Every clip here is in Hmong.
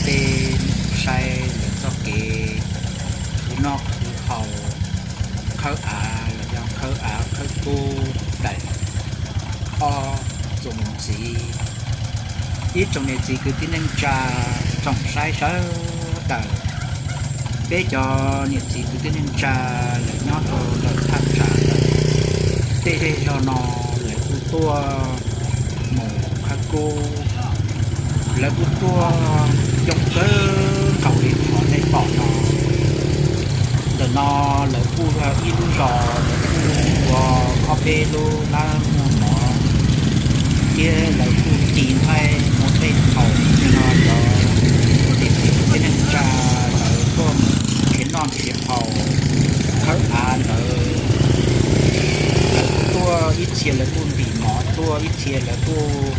Peb saib lawv txoj kev khwv noj khwv haus, khawb av los yog khawb av khawb kub daim ob txuas mus ntxiv. Ib tsoom niam txiv kwv tij neej tsa tsoom saib sawv daws, peb cov niam txiv kwv tij neej tsa lawv nyob rau ntawm thaj tsam ntawm tej zej zog no, lawv kuj tuaj mus khawb kub, lawv kuj tuaj coob kawg nkaus li qhov nej pom no. Ntawm no lawv kuj yog ib lub zos, lawv kuj ua ob peb lub lab muag mov thiab lawv kuj ci nqaij muag tej thaum no cov niam txiv kwv tij neej tsa lawv tuaj mus nrhiav noj nrhiav haus, khawb av ntawd. Lawv kuj tuaj ib txhia lawv kuj ntim mov tuaj, ib txhia lawv kuj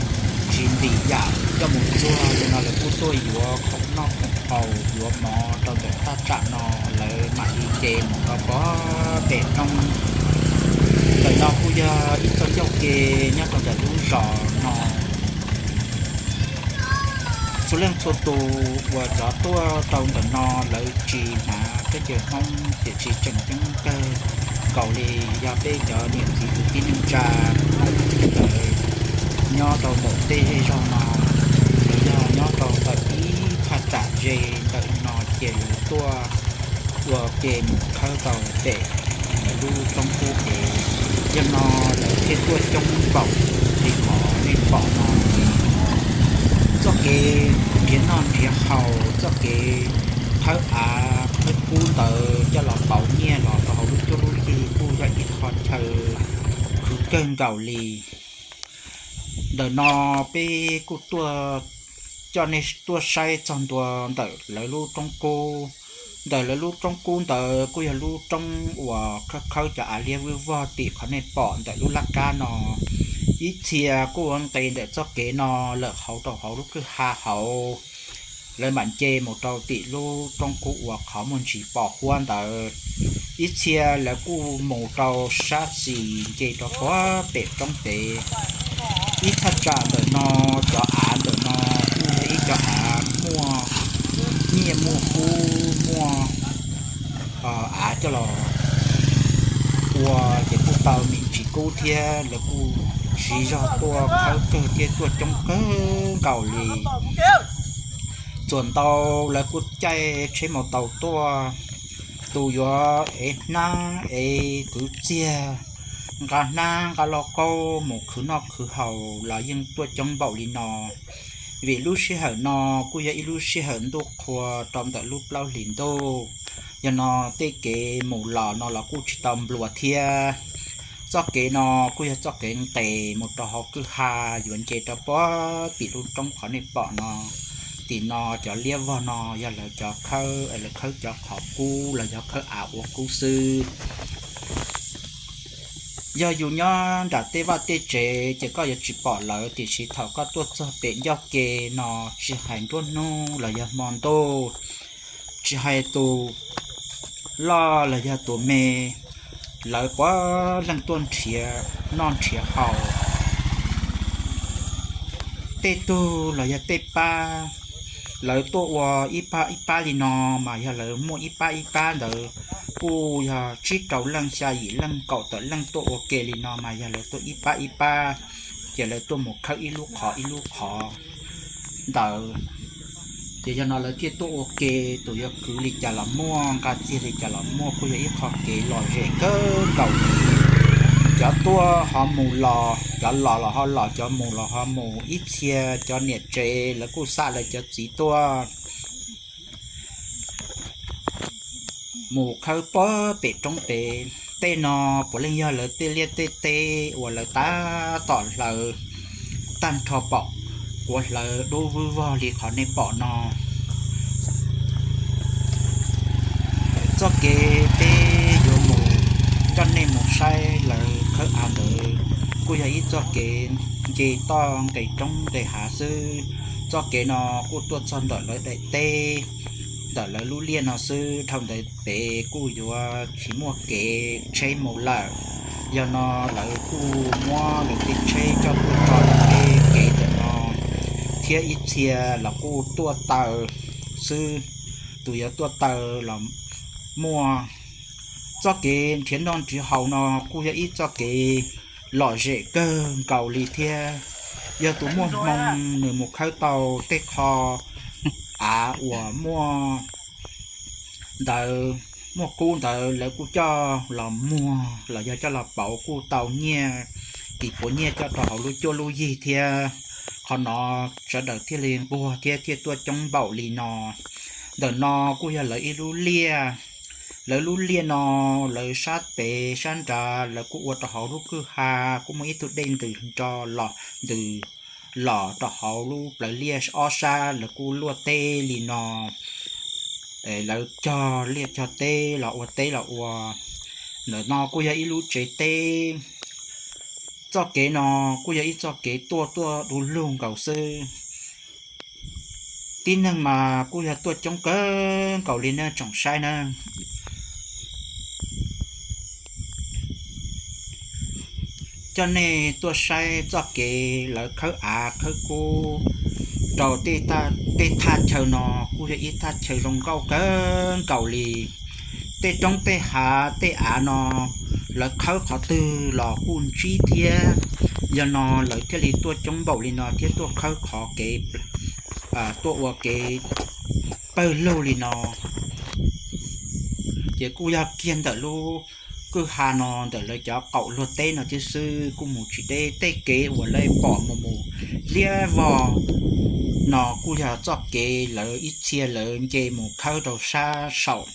tsis ntim yam coj mus txuag li no, lawv kuj tuaj yuav khoom noj khoom haus yuav mov rau ntawm thaj tsam no, lawv mam li nce mus rau pem roob. Ntawm no kuj yog ib txoj ncauj ke nyob rau ntawm lub zos no. Txhua leej txhua tus uas cov tuaj rau ntawm no lawv tsis hnav teb chaws Hmoob tiam sis tseem ceeb kawg nkaus li yog peb cov niam txiv kwv tij neej tsa Hmoob ntawd nyob rau ntawm tej zej zog no, los yog nyob rau ntawm ib thaj tsam ze ntawm no ces lawv tuaj ua ke mus khawb tau pem lawv lub roob kub pem. Yog no lawv thiaj tuaj coob npaum li qhov nej pom no. Txoj kev nrhiav noj nrhiav haus, txoj kev khawb av khawb kub ntawd coj los pauv nyiaj los rau hauv lub cuab lub yig kuj yog ib qho chaw khwv kawg nkaus li. Ntawm no peb kuj tuaj coj nej tuaj saib txog ntua ntawm lawv lub roob kub. Ntawm lawv lub roob kub ntawd kuj yog lub roob uas khawb khawb cov av liab vwj vog tim qhov nej pom ntawm lub laj kab no. Ib txhia kuj ua nqes ntawm txoj kev no lawm hauv rau hauv lub kwj ha hauv, lawv mam nce mus rau tim lub roob kub uas qhov muaj ntsis pos huab ntawd. Ib txhia lawv kuj mus rau sab xis nce rau puag pem roob pem. Ib thaj tsam ntawm no, cov av ntawm no kuj yog ib cov av muaj nyiaj muaj kub muaj av coj los ua ces kuj tau me ntsis kub thiab lawv kuj siv zog tuaj khawb kawg thiab tuaj coob kawg nkaus li. Txuas ntau lawv kuj caij tsheb maus taus tuaj, tus yuav ev hnab ev kwv txiag, nqa hnab nqa lauj kaub mus khwv noj khwv haus los yeej tuaj coob npaum li no. Vim lub sij hawm no kuj yog ib lub sij hawm ntuj qhua rau ntawm lub plaub hlis ntuj, yog no tej kev mus los no los kuj tsis tau nplua thiab. Txoj kev no kuj yog txoj kev nqes mus rau hauv kwj ha yuav nce rau puag tim lub roob qhov nej pom no. Tim no cov liab vog no yog lawv cov khawb, lawv khawb cov qhov kub los yog khawb av ua kub xwb. Yog yus nyob nram tej vaj tej tsev ces koj yuav tsis pom lawv, tiam sis thaum koj tuaj txog pem ncauj ke no, tsis hais nruab hnub los yog hmo ntuj, tsis hais tus loj los yog tus me, lawv puav leej tuaj nrhiav noj nrhiav haus. Tej tug los yog tej pab, lawv tuaj ua ib pab ib pab li no, mas yog lawv muaj ib pab ib pab ntawd kuj yog tsib rau leej xya yim leej kaum tawm leej tuaj ua ke li no, mas yog lawv tuaj ib pab ib pab, ces lawv tuaj mus khawb ib lub qhov ib lub qhov ntawd. Ces yog no lawv thiaj tuaj ua ke, tus yuav kwv li cas los muaj, nqa txiag li cas los muaj, kuj yog ib qho kev lom zem kawg nkaus li. Cov tuaj ho mus los, cov los los ho los, cov mus los ho mus. Ib txhia cov niam tsev lawv kuj xa lawv cov txiv tuaj mus khawb puag pem roob pem. Tej no puav leej yog lawv tej liaj tej teb uas lawv tab tom hlawv tag nrho pom, kuav hlawv dub vwj vog li qhov nej pom no. Txoj kev peb yuav mus coj nej mus saib lawv khawb av ntawd kuj yog ib txoj kev nce toj nqes roob nqes hav xwb. Txoj kev no kuj tuaj txog ntawm lawv daim teb, ntawm lawv lub liaj no xwb. Dhau ntawd pem kuj yuav tsis muaj kev tsheb mus lawm, yog no lawv kuj muab lawv tej tsheb coj tuaj tso rau tej kev ntawm no, thiab ib txhia los kuj tuaj taw xwb, tus yuav tuaj taw los muaj. Txoj kev nrhiav noj nrhiav haus no kuj yog ib txoj kev lom zem kawg nkaus li thiab. Yog tus muaj hmoo nws mus khawb tau tej qho av uas muaj ntawd, muaj qub ntawd lawv kuj coj los muag los yog coj los pauv kuj tau nyiaj, kis puav nyiaj coj rau hauv lub cuab lub yig thiab. Qhov no sawv daws thiaj li nquag thiab thiaj tuaj coob npaum li no. Ntawm no kuj yog lawv ib lub liaj. Lawv lub liaj no, lawv sab pem sab nrad lawv kuj ua rau hauv lub kwj ha, kuj muaj ib tug dej ntws nro los ntws los rau hauv lub plawv liaj ob sab, lawv kuj luaj teb li no. Lawv cog liaj cog teb los ua teb los ua. Ntawm no kuj yog ib lub tsev teb. Txoj kev no kuj yog ib txoj kev tuaj tuaj du lug nkaus xwb. Tib neeg mas kuj yog tuaj coob kawg nkaus li nej tsoom saib na. Coj nej tuaj saib txoj kev lawv khawb av khawb kub rau tej thaj chaw no, kuj yog ib thaj chaw zoo nkauj kawg nkaus li. Tej roob tej hav tej av no lawv khawb qhov twg los kuj ntsib thiab. Yog no lawv thiaj li tuaj coob npaum li no thiab tuaj khawb qhov kev, tuaj ua kev pawg lug li no. Ces kuj yog kiag ntawm lub kwj ha no ntawm lawv cov qaum luag teb no thiab xwb, kuj mus tsis deb. Tej kev uas lawv pom mus mus liab vog no kuj yog txoj kev lawv ib txhia lawv nce mus khawb rau sab saum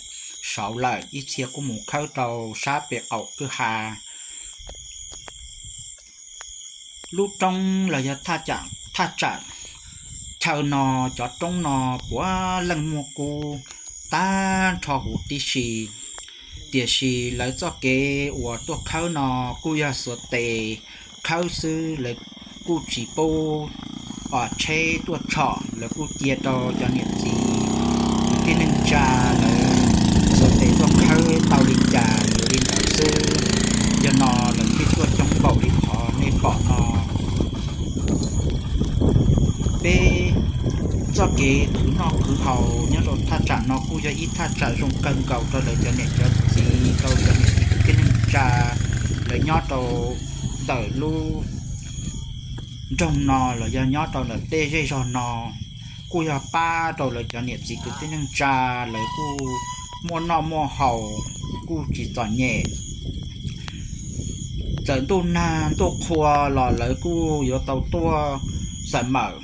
saud lawm, ib txhia kuj mus khawb rau sab pem qaum kwj ha. Lub roob los yog thaj tsam chaw no, cov roob no puav leej muaj kub tag nrho huv tib si. Tiam sis lawv txoj kev uas tuaj khawb no kuj yog xuas tes khawb xwb, lawv kuj tsis pub tsheb tuaj tshom, lawv kuj cia rau cov niam txiv kwv tij neej tsa lawv xuas tes tuaj khawb tau li cas yuav li ntawd xwb. Yog no lawv thiaj tuaj coob npaum li qhov nej pom no. Peb txoj kev khwv noj khwv haus nyob rau thaj tsam no kuj yog ib thaj tsam zoo kawg nkaus rau lawv cov niam cov txiv, rau cov niam txiv kwv tij neej tsa lawv nyob rau ntawm lub nroog no los yog nyob rau ntawm tej zej zog no, kuj yog pab rau lawv cov niam txiv kwv tij neej tsa lawv kuj muaj noj muaj haus, kuj tsis txom nyem. Txawm ntuj nag ntuj qhua los lawv kuj yuav tau tuaj xaws mawm.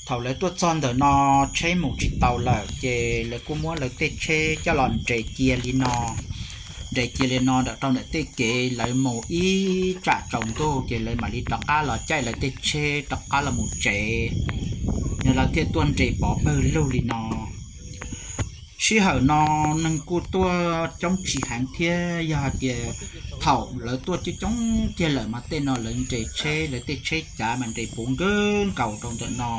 Thaum lawv tuaj txog ntawm no tsheb mus tsis tau lawm ces lawv kuj muab lawv tej tsheb coj los nres cia li no, nres cia li no ntawm rau ntawm tej kev lawv mus ib tsam tsaus ntuj ces lawv mam li rov qab los caij lawv tej tsheb rov qab los mus tsev. Nws lawv thiaj tuaj nres pov pawg lug li no. Sij hawm no neeg kuj tuaj coob tsis heev thiab, yog hais tias thaum lawv tuaj coob coob kiag lawm mas tej no lawv nres tsheb, lawv tej tsheb cav mas nres puv nkawg nkaus rau ntawm no.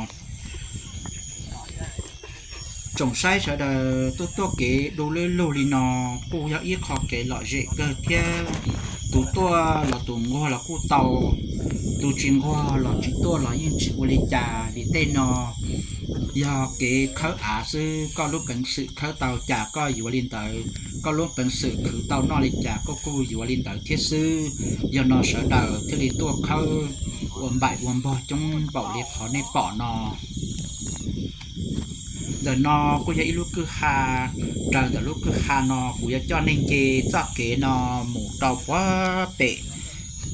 Tsoom saib sawv daws, tuaj tuaj kev du lug lug li no kuj yog ib qho kev lom zem kawg thiab. Tus tuaj los tus nquag los kuj tau, tus tsis nquag los tsis tuaj los yeej tsis ua li cas, vim tej no yog kev khawb av xwb, koj lub peev xwm khawb tau cas koj yuav li ntawd, koj lub peev xwm khwv tau noj li cas koj kuj yuav li ntawd thiab xwb. Yog no sawv daws thiaj li tuaj khawb ua npaim ua npog coob npaum li qhov nej pom no. Ntawm no kuj yog ib lub kwj ha, raws ntawm lub kwj ha no kuv yuav coj nej nce txoj kev no mus rau puag pem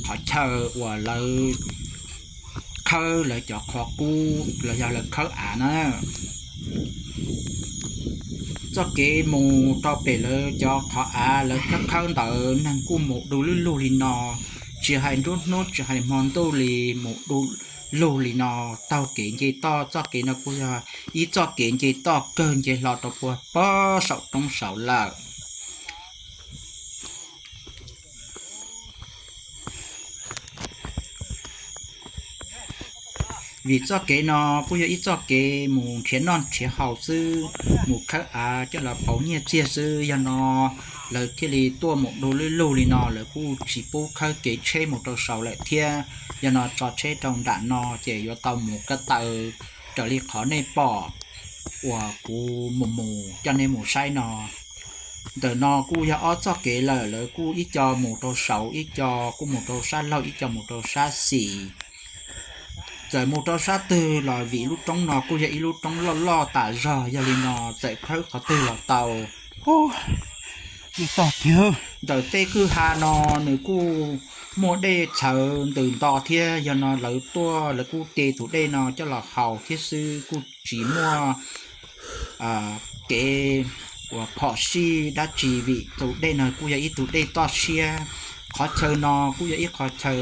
qhov chaw uas lawv khawb lawv cov qhov qub los yog lawv khawb av na. Txoj kev mus rau pem lawv cov qhov av lawv khawb khawb ntawd neeg kuj mus du lug lug li no, tsis hais nruab hnub tsis hais hmo ntuj li mus du lug li no. Taug kev nce toj, txoj kev no kuj yog ib txoj kev nce toj kawg nce hlo rau puag pem saum roob saud lawm. Vim txoj kev no kuj yog ib txoj kev mus nrhiav noj nrhiav haus xwb, mus khawb av coj los pauv nyiaj txiag xwb. Yog no lawv thiaj li tuaj mus du lug lug li no, lawv kuj tsis pub khawb kev tsheb mus rau saud lawm thiab. Yog no tso tsheb rau nram no ces yuav tau mus ko taw raws li qhov nej pom uas kuv mus mus coj nej mus saib no. Ntawm no kuj yog ob txoj kev lawm, lawv kuj ib co mus rau saud, ib co kuj mus rau sab laug, ib co mus rau sab xis. Txawm mus rau sab twg los vim lub roob no kuj yog ib lub roob loj loj tas zog, yog li no txawm khawb qhov twg los tau. Ntawm tej kwj ha no nws kuj muaj dej txhawv ntws nto thiab, yog no lawv tuaj lawv kuj ce tus dej no coj los haus thiab xwb, kuj tsis muaj kev uas phom sij dab tsi vim tus dej no kuj yog ib tug dej toj siab. Qhov chaw no kuj yog ib qhov chaw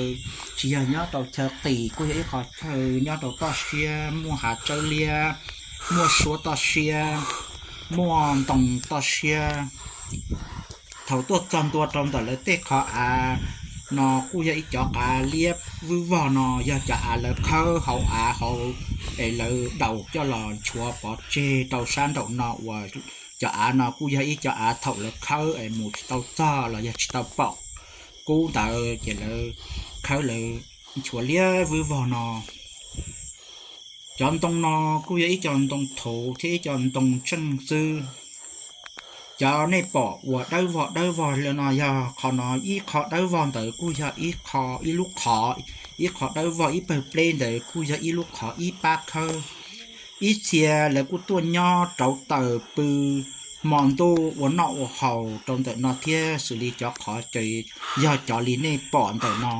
tsis yog nyob rau chaw qis, kuj yog ib qhov chaw nyob rau toj siab, muaj hav tsawb liab, muaj suab toj siab, muaj ntoo toj siab. Thaum tuaj txog ntua rau ntawm lawv tej qhov av no kuj yog ib cov qav liab vwj vog no, yog cov av lawv khawb hauv av hauv es lawv daus coj los nchuav pov tseg rau sab nraum no uas cov av no kuj yog ib cov av thaum lawv khawb es mus tsis tau txog los yog tsis tau pom kub ntawd ces lawv khawb lawv nchuav liab vwj vog no. Cov ntoo no kuj yog ib co ntoo thuv thiab ib co ntoo tseej xwb. Cov nej pom uas dawb vog dawb vog li no yog qhov no ib qho dawb vog ntawd kuj yog ib qho ib lub qhov, ib qho dawb vog ib pawg pleb ntawd kuj yog ib lub qhov ib pab khawb. Ib txhia lawv kuj tuaj nyob rauv taws pw hmo ntuj ua noj ua haus rau ntawm no thiab, xws li cov qhov ces yog cov li nej pom ntawm no.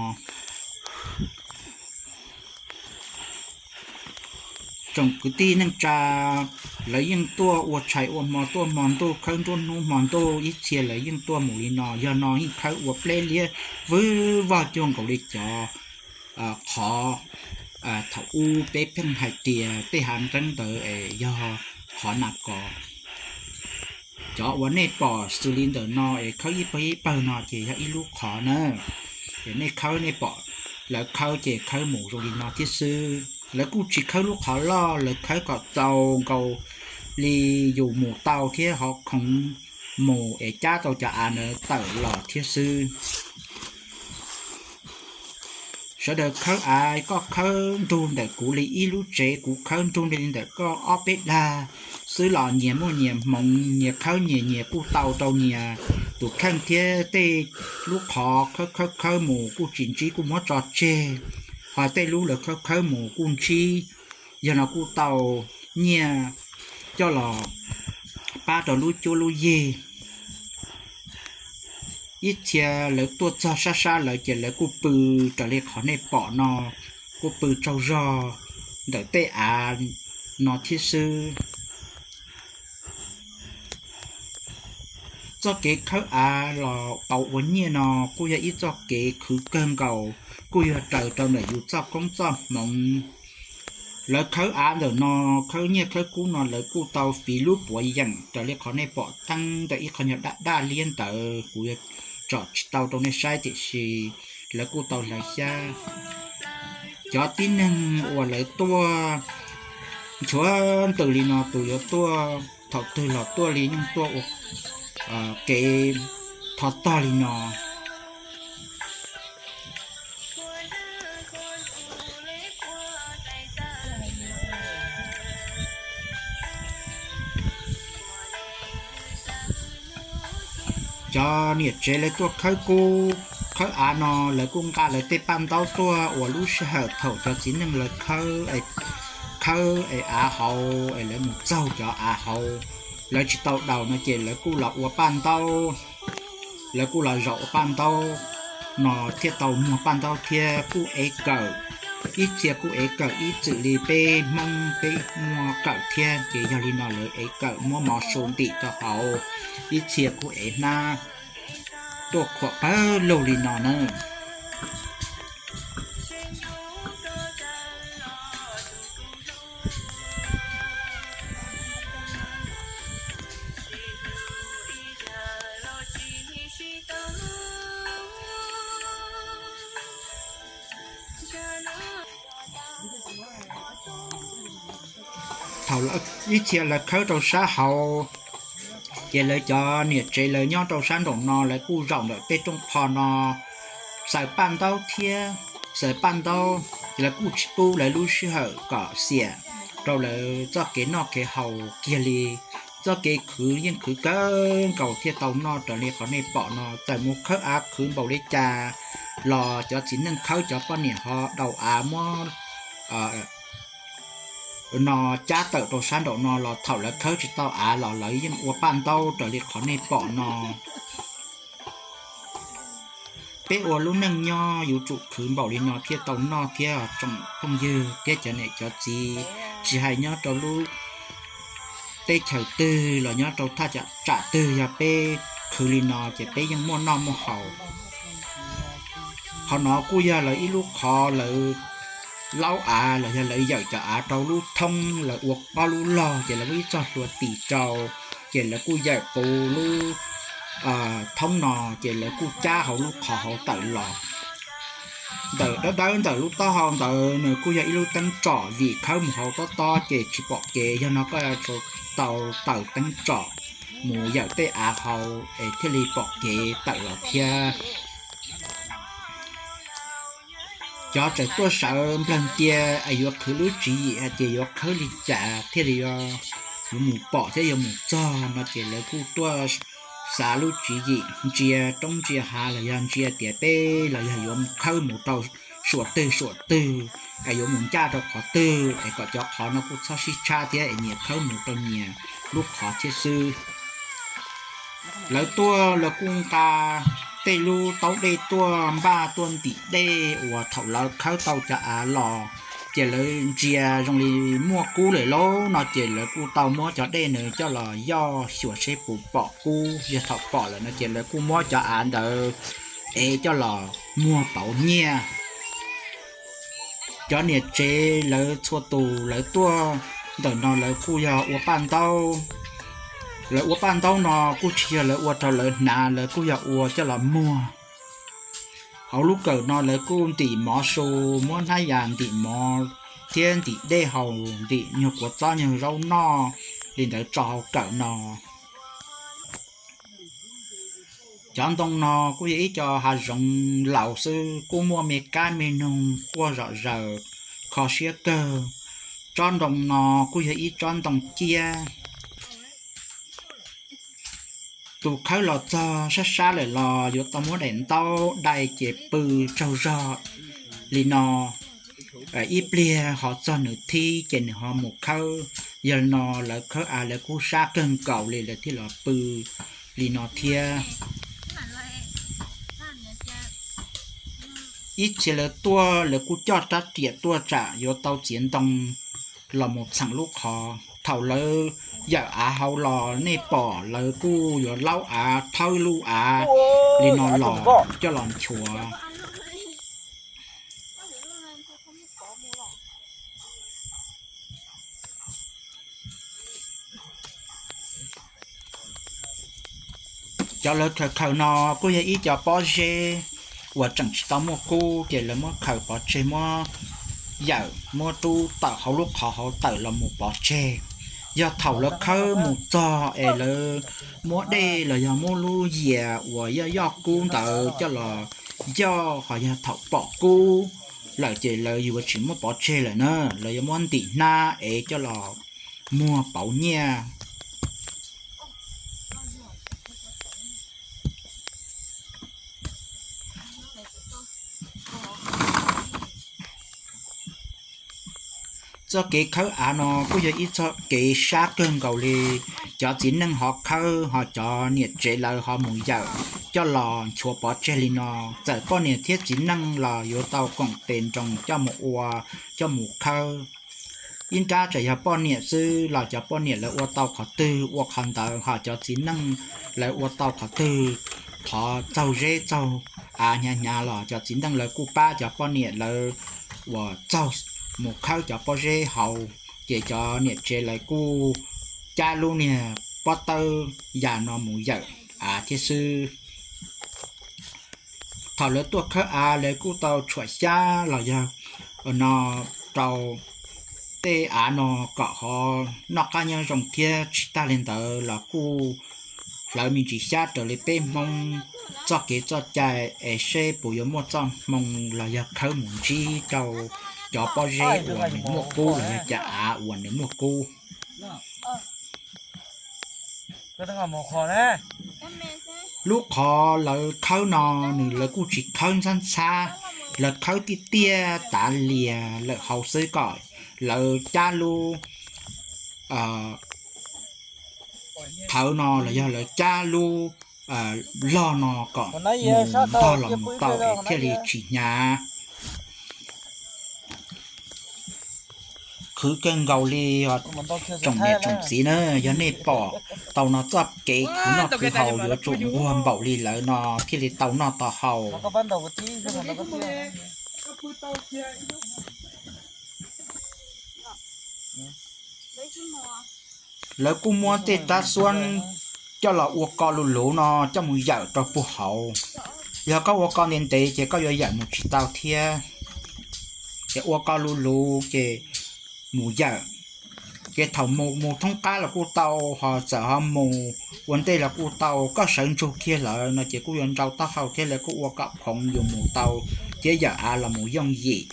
Tsoom kwv tij neej tsa, lawv yeej tuaj ua tshais ua hmo tuaj hmo ntuj, khawb nruab hnub hmo ntuj, ib txhia lawv yeej tuaj mus li no. Yog no yeej khawb ua pleb liab vwj vog cuag nkaus li cov qhov thaum ub peb pheej hais tias tej hav nqeeb ntawd es yog qhov nas kos. Cov uas nej pom xws li ntawm no es khawb ib pawg ib pawg no ces yog ib lub qhov na. Ces nej khawb nej pom lawv khawb ces khawb mus zoo li no thiab xwb. Lawv kuj tsis khawb lub qhov loj, lawv khawb kom txaus nkaus li yus mus tau thiab ho khoov mus es cab tau cov av ntawd tawm los thiab xwb. Sawv daws khawb av, koj khawb nrug ntawm kuv li ib lub tsev, kuv khawb nrug li ntawm koj ob peb dag xwb los nyias muaj nyias hmoov, nyias khawb nyias, nyias kuj tau rau nyias tus kheej thiab. Tej lub qhov khawb khawb khawb mus kuj tsis ntsib kuj muab tso tseg, ho tej lub lawv khawb khawb mus kuj ntsib, yog no kuj tau nyiaj coj los pab rau lub cuab lub yig. Ib txhia lawv tuaj txog sab sab lawv ces lawv kuj pw raws li qhov nej pom no, kuj pw tsaug zog ntawm tej av no thiab xwb. Txoj kev khawb av los tau ua nyiaj no kuj yog ib txoj kev khwv kawg nkaus, kuj yog raws rau ntawm yus txoj koob txoj hmoov. Lawv khawb av ntawm no, khawb nyiaj khawb kub no lawv kuj tau fiv lub puav yeem raws li qhov nej pom teeb ntawm ib qho nyuag daj daj liab ntawd, kuv yuav tsom tsis tau rau nej saib tiam sis lawv kuj tau hlawv xyab. Cov tib neeg uas lawv tuaj nchuav ntws li no, tus yuav tuaj thaum twg los tuaj li yeej tuaj ua kev thov tog li no. Cov niam tsev lawv tuaj khawb kub khawb av no lawv kuj nqa lawv tej paj ntaub tuaj ua lub sij hawm thaum cov txiv neej lawv khawb, khawb es av hauv es lawv mus txaug cov av hauv, lawv tsis tau daus no ces lawv kuj los ua paj ntaub, lawv kuj los zaum ua paj ntaub no thiaj tau muag paj ntaub thiab kuj ev kawm. Ib txhia kuj ev kawm ib txwm li peb Hmoob peb muag kawm thiab ces yog li no lawv ev kawm muab mov su ntim rau hauv, ib txhia kuj ev hnab tuaj khuam pawg lug li no na. Thaum ib txhia lawv khawb rau sab hauv, ces lawv cov niam tsev lawv nyob rau sab nraum no lawv kuj zaum ntawm tej rooj qho no xaws paj ntaub thiab txawm paj ntaub ces lawv kuj tsis pub lawv lub sij hawm kom xiam rau lawv txoj kev noj kev haus kiag li. Txoj kev khwv yeej khwv kawg nkaus thiaj tau noj raws li qhov nej pom no. Txawm mus khawb av khwv npaum li cas los cov txiv neej khawb cov poj niam ho daus av muab no cab tawm rau sab nraum no los thaum lawv khawb tsis tau av los lawv yeej ua paj ntaub raws li qhov nej pom no. Peb ua lub neej nyob yuav tsum khwv npaum li no thiaj tau noj thiab tsoom phooj ywg thiab cov niam cov txiv, tsis hais nyob rau lub teb chaws twg los nyob rau thaj tsam twg, yog peb khwv li no ces peb yeej muaj noj muaj haus. Qhov no kuj yog lawv ib lub qhov lawv laub av los yog lawv yawm cov av rau lub thoob, lawv ua ob lub log ces lawv muab ib txoj hlua tis rau, ces lawv kuj yawm puv lub thoob no, ces lawv kuj cab hauv lub qhov hauv tawm los. Ntawm dawb dawb ntawm lub taub hau ntawd nws kuj yog ib lub teeb tsom, vim khawb mus hauv tob tob ces tsis pom kev, yog no koj yuav tsum tau taws teeb tsom mus yawm tej av hauv es thiaj li pom kev tawm los thiab. Cov tseem tuaj sawv nplawg ntia es yuav khwv lub tswv yim hais tias yuav khawb li cas thiaj li yuav mus pom thiab yuav mus txog no ces lawv kuj tuaj xav lub tswv yim ntsia roob ntsia hav los yog ntsia tias peb los yog yuav khawb mus rau suam twg suam twg es yuav mus ncaj rau qhov twg es kom cov qhov no kuj txhob sib tshab thiab es nyias khawb mus rau nyias lub qhov thiab xwb. Lawv tuaj lawv kuj nqa tej lub taub dej tuaj npaj tuaj ntim dej uas thaum lawv khawb tau cov av los ces lawv ntsia zoo li muaj kub lawm lauj no ces lawv kuj tau muab cov dej ntawd coj los yoj xyuas seb puas pom kub, yog thaum pom lawm no ces lawv kuj muab cov av ntawd ev coj los muag pauv nyiaj. Cov niam tsev lawv txhua tus lawv tuaj ntawm no lawv kuj yog ua paj ntaub. Lawv ua paj ntaub no kuj tsis yog lawv ua rau lawv hnav, lawv kuj yog ua coj los muag. Hauv lub kawm no lawv kuj ntim mov su, muab hnab yas ntim mov thiab ntim dej haus, ntim nyuag kuav txob nyuag zaub noj li ntawd tso hauv kawm no. Cov ntoo no kuj yog ib co hav zoov laus xwb, kuj muaj me kab me noog quaj zom zaws, kho siab kawg. Tsob ntoo no kuj yog ib tsob ntoo ciab. Tus khawb los txog sab sab lawm los yuav tau muab daim ntaub dai ces pw tsaug zog li no ib pliag ho txog nws thib ces nws ho mus khawb. Yog li no lawv khawb av lawv kuj sab kawg nkaus li lawv thiaj los pw li no thiab. Ib txhia lawv tuaj lawv kuj coj rab riam tuaj tsam yuav tau txiav ntoo los mus txheem lub qhov. Thaum lawv yawm av hauv los nej pom lawv kuj yuav laub av thawb lub av li no los coj los nchuav. Cov lawv khaws khaws no kuj yog ib co pob zeb uas tseem tsis tau muaj kub ces lawv muab khaws pov tseg, muab yawm muab rub tawm hauv lub qhov hauv tawm los mus pov tseg. Yog thaum lawv khawb mus txog es lawv muab dej los yog muab lub yias uas yoj yoj kub ntawd coj los yoj, ho yog thaum pom kub lawm ces lawv yuav tsis muab pov tseg lawm na, lawv yuav muab ntim hnab es coj los muag pauv nyiaj. Txoj kev khawb av no kuj yog ib txoj kev sab kawg nkaus li. Cov txiv neej ho khawb, ho cov niam tsev lawv ho mus yawm coj los nchuav pov tseg li no. Txawm poj niam thiab txiv neej los yuav tau koom tes nroos coj mus ua, coj mus khawb. Ib nrab tseem yog poj niam xwb los cov poj niam lawv ua tau qhov twg ua qhov ntawd, ho cov txiv neej lawv ua tau qhov twg, qhov txaug zeb txaug av hnyav hnyav los cov txiv neej lawv kuj pab cov poj niam lawv uas txaug mus khawb cov pob zeb haus, ces cov niam tsev lawv kuj cab lub niag pob tawb ya no mus yawm av thiab xwb. Thaum lawv tuaj khawb av lawv kuj tau tshuam xyab los yog no rau tej av no kom ho noj qab nyob zoo thiab. Tsis tag li ntawd los kuj hlawv me ntsis xyab raws li peb Hmoob txoj kev txoj cai es seb puas yuav muaj txoj hmoo los yog khawb mus ntsib rau cov pob zeb uas nws muaj kub los yog cov av uas nws muaj kub. Lub qhov lawv khawb no nws lawv kuj tsis khawb ntxhab ntxhab, lawv khawb tiaj tiaj tav lias lawm hauv xwb kom lawv cab lub qhawv no los yog lawv cab lub log no kom mus ntog los mus tau es thiaj li tsis hnyav. Khwv kawg nkaus li os tsoom niam tsoom txiv na, yog nej pom tau no txoj kev khwv noj khwv haus yuav tsum nquag npaum li lawv no thiaj li tau noj tau haus. Lawv kuj muab tej rab xuab coj los ua ko luv luv no coj mus yawm rau puag hauv. Yog koj ua ko ntev ntev ces koj yuav yawm mus tsis tau thiab. Ces ua ko luv luv ces mus yawm, ces thaum mus mus thoob qab los kuj tau, ho txawm ho mus ua ntej los kuj tau. Koj sawv ntsug kiag lawm no ces kuj yuav ntsau taub hau thiab, lawv kuj ua kom khoov yus mus tau thiab yawm av los mus yooj yim.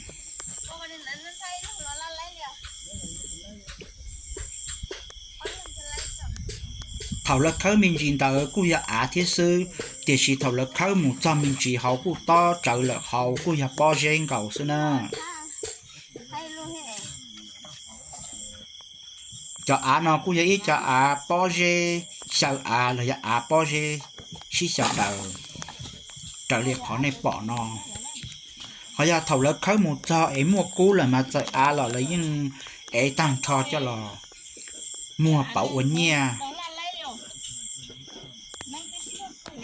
Thaum lawv khawb me ntsis ntawd kuj yog av thiab xwb, tiam sis thaum lawv khawb mus txog me ntsis hauv kuj tob rawv lawm hauv kuj yog pob zeb nkaus xwb na. Cov av no kuj yog ib cov av pob zeb xyaw av los yog av pob zeb sib xyaw daws raws li qhov nej pom no. Ho yog thaum lawv khawb mus txog es muaj kub lawm mas txawm av los lawv yeej ev tag nrho coj los muag pauv ua nyiaj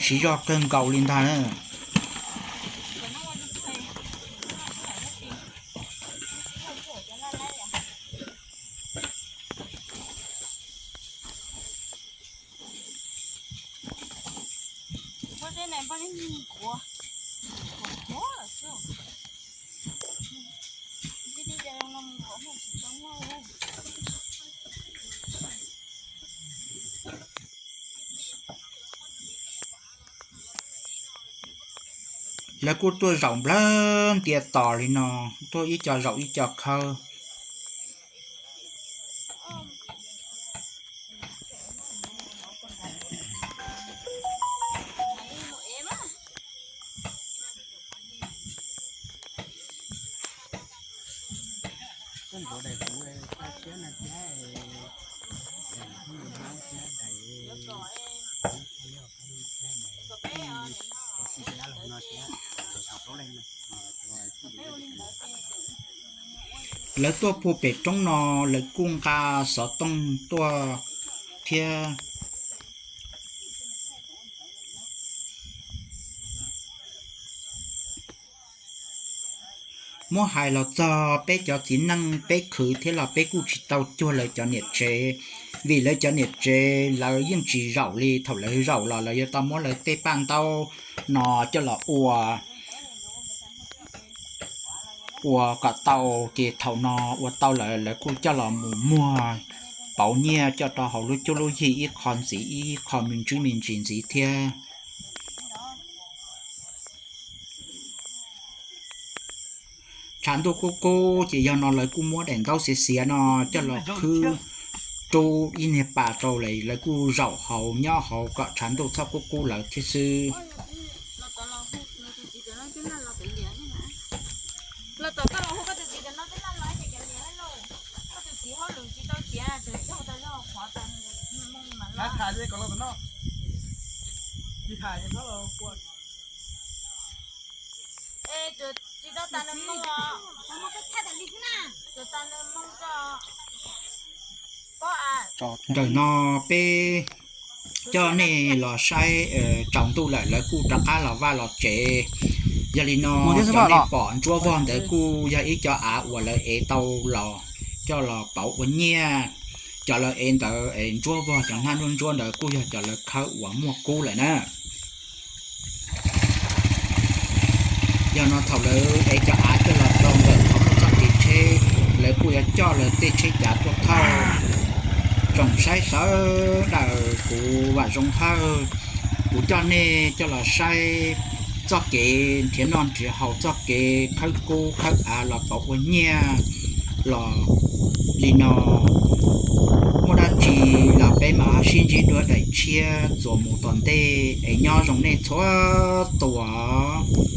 siv zog kawg nkaus li ntag na. Lawv kuj tuaj zaum nplawg ntias tos li no, tuaj ib co zaum ib co khawb. Lawv tuaj puag pem roob no, lawv kuj nqa xov tooj tuaj thiab. Muab hais los txog peb cov txiv neej peb khwv thiab los peb kuj tsis tau cuag lawv cov niam tsev, vim lawv cov niam tsev lawv yeej tsis zaum li. Thaum lawv zaum los lawv yuav tau muab lawv tej paj ntaub no coj los ua, ua kom tau, ces thaum no ua tau lawm lawv kuj coj los mus muag pauv nyiaj coj rau hauv lub cuab lub yig ib qho ntxiv ib qho me ntsis me ntsis ntxiv thiab. Tshav ntuj kub kub ces yog no lawv kuj muab daim ntaub xiav xiav no coj los qhwb rub ib niag pas rau lawv, lawv kuj zaum hauv nyob hauv kom tshav ntuj txhob kub kub lawv thiab xwb. Ntawm no peb coj nej los saib, tsaus ntuj lawm lawv kuj rov qab los vaj los tsev. Yog li no, cov nej pom ntsuab vog ntawd kuj yog ib co av uas lawv ev tau los coj los pauv ua nyiaj. Cov lawv ev ntawd es ntsuab vog cov hnab ntsuab ntsuab ntawd kuj yog cov lawv khawb uas muaj kub lawm na. Yog no thaum lawv ev cov av coj los rau ntawm qhov muaj txoj kev tsheb, lawv kuj yuav coj lawv tej tsheb cav tuaj thauj. Tsoom saib sawv daws, kuv Vam Zoo Hawj, kuv coj nej coj los saib txoj kev nrhiav noj nrhiav haus, txoj kev khawb kub khawb av los pauv ua nyiaj los li no. Muaj dab tsi los peb mam sib ntsib dua daim tshiab txuas mus tom ntej es nyob zoo nej txhua tus.